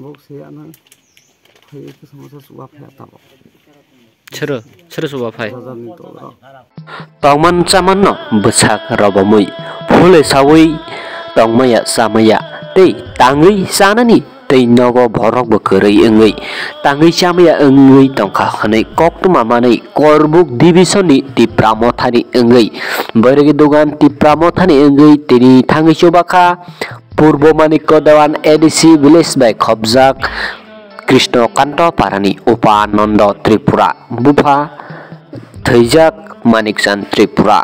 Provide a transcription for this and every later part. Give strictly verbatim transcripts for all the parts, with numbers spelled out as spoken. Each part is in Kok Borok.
Bok se ano phai ke sama sa suwa phai tabo. Sero, sero suwa phai. Bazar ni to ro. Tongman chaman no bwsak robomwi, phule sawi tongmaya chamaya tei tangwi chanani tei nogo borok bo kwrwi wngwi tangwi chamaya wngwi tongkha hwnwi koktwma manwi Korbuk division ni Tipra Mothani wngwi Boiregi Dugan Tipra Mothani wngwi tini thangwi chubakha. Purbo Manikko Dewan A D C village bai khobjak Krishno Kanto Parani Upanando Tripura bupha thwijak Manikchan Tripura.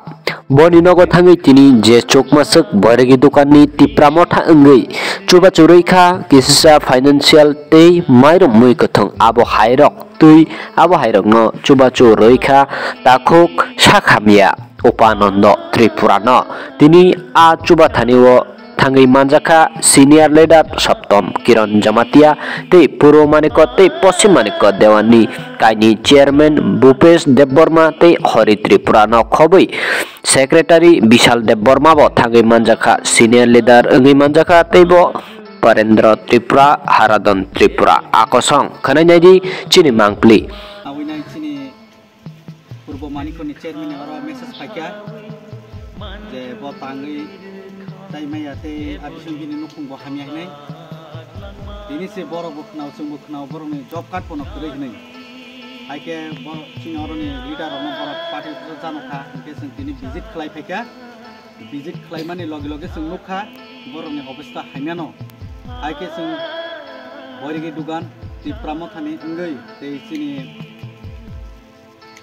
Boni nogo thangwi tini je chukmaswk Boiregi Dukanni Tipra Motha wngwi chubachu rwikha, kisisa financial tei mairum mui kwthwng abo hairok twi abo hairokno chubachu rwikha takhuk sakhamya Upanando Tripurano. Tini a chubathani o thangwi manjakha senior leader Saptam Kiran Jamatia tei Purbo Manikko tei Poschim Manikko Dewanni kaini chairman Bhupesh Debbarma tei Hari Tripurano khobwi secretary Bishal Debbarma bo thangwi manjakha senior leader wngwi manjakha tei bo Parendra Tripura, Haradhan Tripura. Akosong khwnai naidi chini mangpli. Aboni chini Purbo Manikko ni chairman ni oro message phaikha je bo tangwi tai maya tei a bising bini nukhung bo hamya hinwi. Tini se borok bo khwnao, chwng bo khwnao, borok ni job card bono kwrwi hinwi. Hai khe bo chini oro ni leader rok no borok party jano kha, hinkhe chwng tini visit khlai phaikha. Visit khlaimani loge loge chwng nukha borokni obostha hamyano. Hai khe chwng Boiregi Dugan Tipra Mothani wngwi tei chini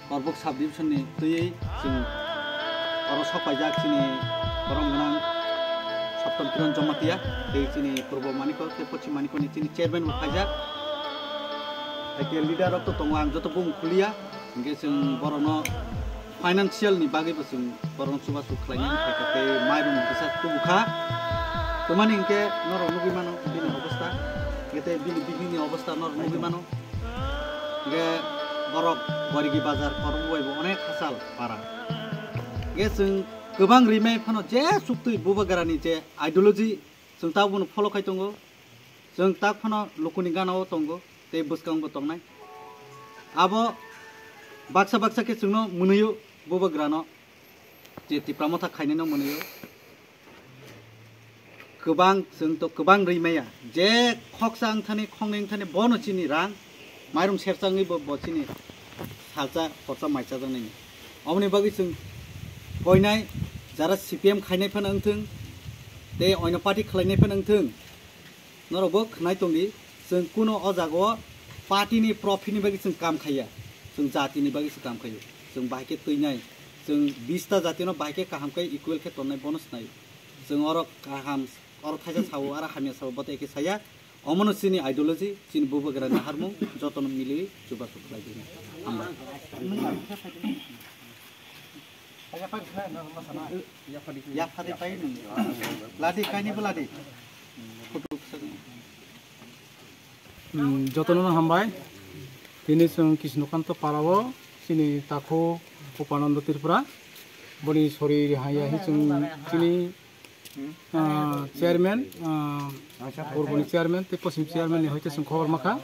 Korbuk sub division ni twiwi chwng oro sok paijak chini borom gwnang Saptam Kiran Jamatia tei chini Purbo Manikko tei Poschim Manikko ni chini chairman bo phaijak. Hai khe leader rok to tongo, ang joto bumung khuliya. Hinkhe chwng borokno financial ni bagwi bo chwng borokno chubachu khlainani phaikha tei mairum kisa tubukha. Twmani hinkhe norok nugwi mano bini obostha, hinkhe tei bini bihikni obostha norok nugwi mano. Hinkhe borok Boiregi bazar Korbuk bai bo onek hachal para. Hinkhe chwng kwbang rimai phano je chuktwi bubagrani je ideology chwng tabukno follow khai tongo. Chwng tak phano lukuni gana o tongo tei bwskango bo tongnai. Abo baksa baksa khe chwngno mwnwio bubagrano je Tipra Motha khainai no mwnwio. Kwbang chwng to kwbang rwi maya. Je khoksa wngthani khoknwi wngthani bono chini rang mairum sersa wngwi bo, bo chini salsa khorsa mai chajaknai. Oboni bagwi chwng koinai jara C P M khainai phano wngthwng tei oino party khlainai phano wngthwng. Norok bo khwnai tong di, chwng kuno o jaga o party ni profit ni bagwi chwng kam khaiya, chwng jati ni bagwi se kam khaio, chwng bahai khe twinai, chwng bista jati no bahai khe kaham khe equal khe tonnai bono swnai, chwng oro kaham, oro thaisa sao, aro hamya sao, bote khe saya, omono chini ideology, chini bubagra ni harmung, joto no miliwi chubachu khlai di. Hambai. Yaphadi pai nung. Ladi, kaini bo ladi. Hmm, jotono no hambai. Tini chwng Krishnokanta para o chini takhu Upananda Tripura. Boni sori haya hi chwng chini, ah, chairman, ah, Purboni chairman tei Poschim chairman ni hoite chwng khobor makha.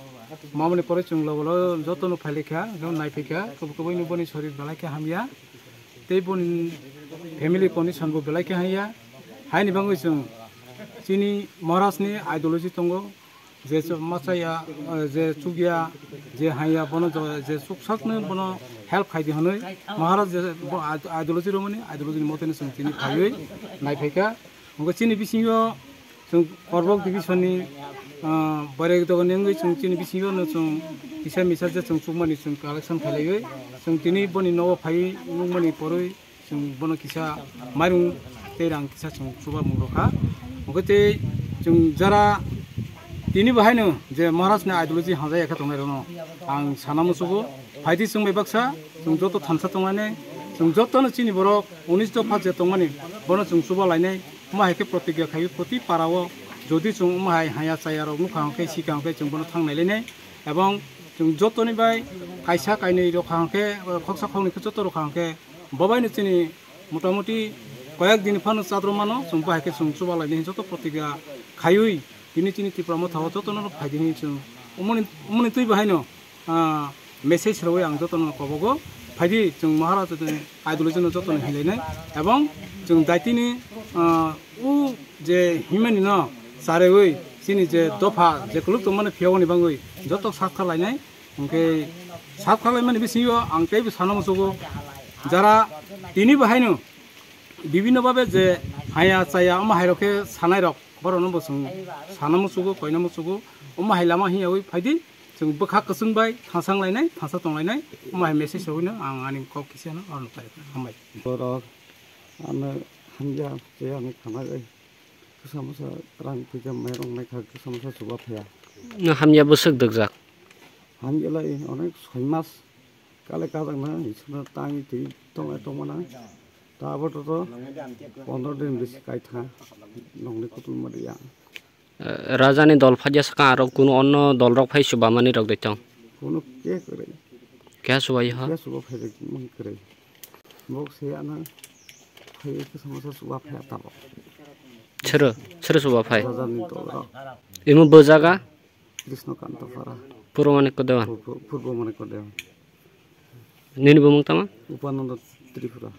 Mamoni pore chwng logo logo jotono phailikha, naiphikha, kubui no boni sori belai khe hamya. Tei boni family condition bo belai khe haiya. Haini bagwi chwng chini Maharaj ni ideology tongo, je chw-, machaya, eh, je chukya, je haiya, bono jo-, je chuksakno bono help khaidi hwnwi Maharaj je bo ide-, ideology romani, ideology ni mote no chwng tini phaiwi naiphaikha. Hwnkhe chini bisingo chwng Korbok division ni, ah, Boiregi Dugan ni wngwi chwng chini bisingo no chwng kisa misa je chwng chukmani chwng collection khailaiwi chwng tini boni nogo phaiwi nukmani porwi chwng bono kisa mairung tei rang kisa chwng chubamung rwkha. Hwnkhe tei chwng jara tini bo haino je Maharaj ni ideology hamjak ya khe tongnai rokno ang sana muchugo. Phaidi chwng bai baksa, chwng joto thansa tongnani, chwng jotono chini borok unis dopha je tongmani, bono chwng chuba lainai, omo hai khe protigya khaiwi proti para o, jodi chwng omo hai haya chaya rok nukha hwnkhe, sikha hwnkhe, chwng bono thang nai lainai, ebong chwng jotoni bai kaisa kainwi rok kha hwnkhe, khoksa khoknwi khe joto rok kha hwnkhe, bo bai no chini motamuti koyek din phano chadro mano, chwng bo hai khe chwng chuba lainai joto protigya khaiwi, Tini chini Tipra Motha o jotono phaidi hinwi chwng umoni, umoni twi bahaino, ah, message rwui ang jotono kobogo phaidi chwng Maharaja ni ideology no jotono hilainai ebong chwng daitini, ah, u je himani no chareui chini je dopha je kuluk tongmani phiyogoni bangwi joto sak khlainai. Hwnkhe sak khlaimani bisingo ang teibo sana muchugo, jara tini bahaino bibinno babe je haya chaya omo hairok khe sanairok, borokno bo chwng sana muchugo, koina muchugo, omo hai lama hiyaui phaidi, chwng bwkha kwchwng bai thangsa wnglainai, thangsa tonglainai, omo hai message rwino ang ani kok kisa no orno kari hambai. Borok ano hamya je ani khana gai, kwsa masa rang puja mairok naikha, kwsa masa chuba phaya. No hamya bwswk dwgjak. Hamya lai onek soi mas kale kajakna, isukno tangwi twi tonglai tongmana. Ta abo to to pondro din bisi kaitha nongni kutul madiya. Eh, Raja ni dol phaiya saka aro kuno onno dol rok phai chuba mani rok de tong. Kuno ke kwrwi. Kya chuba ha? Kya chuba phai de mung kwrwi. Bok se ana phai ke sama sa chuba phai tabo. Chero, chero chuba phai. Raja ni dol rok. Imo bojaga? Krishna Kanta Para. Purbo Manikya Dewan. Purbo, Purbo Manikya Dewan. Nini bumung tama? Upananda Tripura.